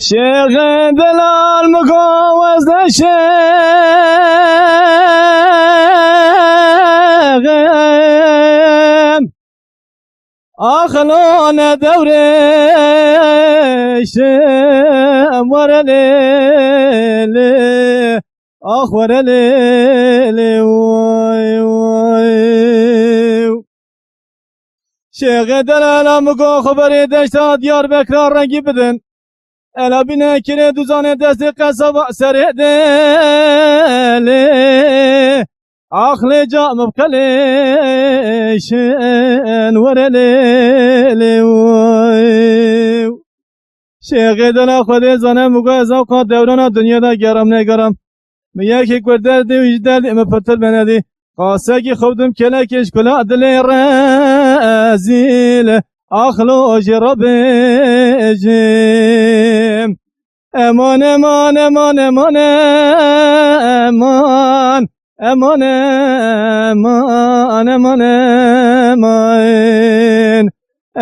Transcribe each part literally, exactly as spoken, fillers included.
Şêxê delal min got ez neşêxim. Ax lo ne dewrêşim were lê lê. Ax were lê lê way way. Şêxê delala min got xeberê deşta Diyarbekira rengî bidin. Ela bîne kirê duzanê destê qesaba serê dê lê. Axlê ca min qelêşin were lê lê way. Şêxê dela Xwedê zane min got ez ewqa dewrana dinyê de gerim nêgerim. Min yekê ku derdê wî ji derdê min pirtir benedî. Qasekî xwebdim kelekê ji kula dilê rezîl. Axlo jê re bêjim. Eman, eman, eman, eman, eman. Eman, eman, eman, eman, eman.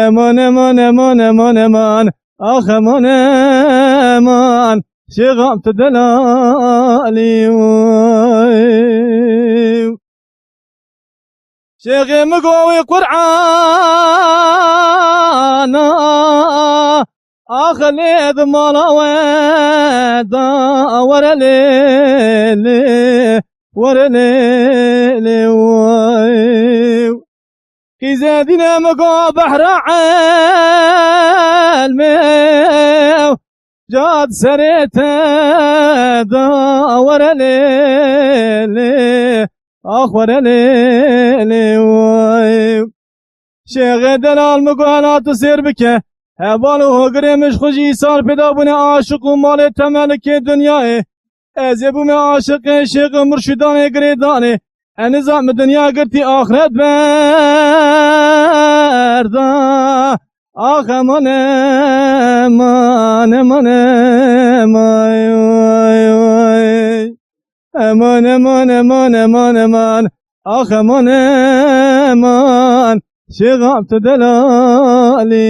Eman, eman, eman, eman, eman. Ax eman, eman. Şêxam tu delalî way. Şêxê min got wê Qur'ana, ax lê di mala we da were lê lê, were lê lê way. Qîzê dînê min got behra ilmê, ca di serê te da were lê lê. Ax were lê lê way. Şêxê delal min got hela tu sêr bike. Heval û hogirê min ji xwe jî îsal pêda bûne aşiq û malê temelikê dinyayê. Ez ê bûme aşiqê şêx û murşidanê girêdanê. Eniza min dinya girtî axret berda. Ax eman, eman, eman, eman, ay, ay, ay. Eman, eman, eman, eman, eman. Ax eman, eman. Şêxam tu delalî.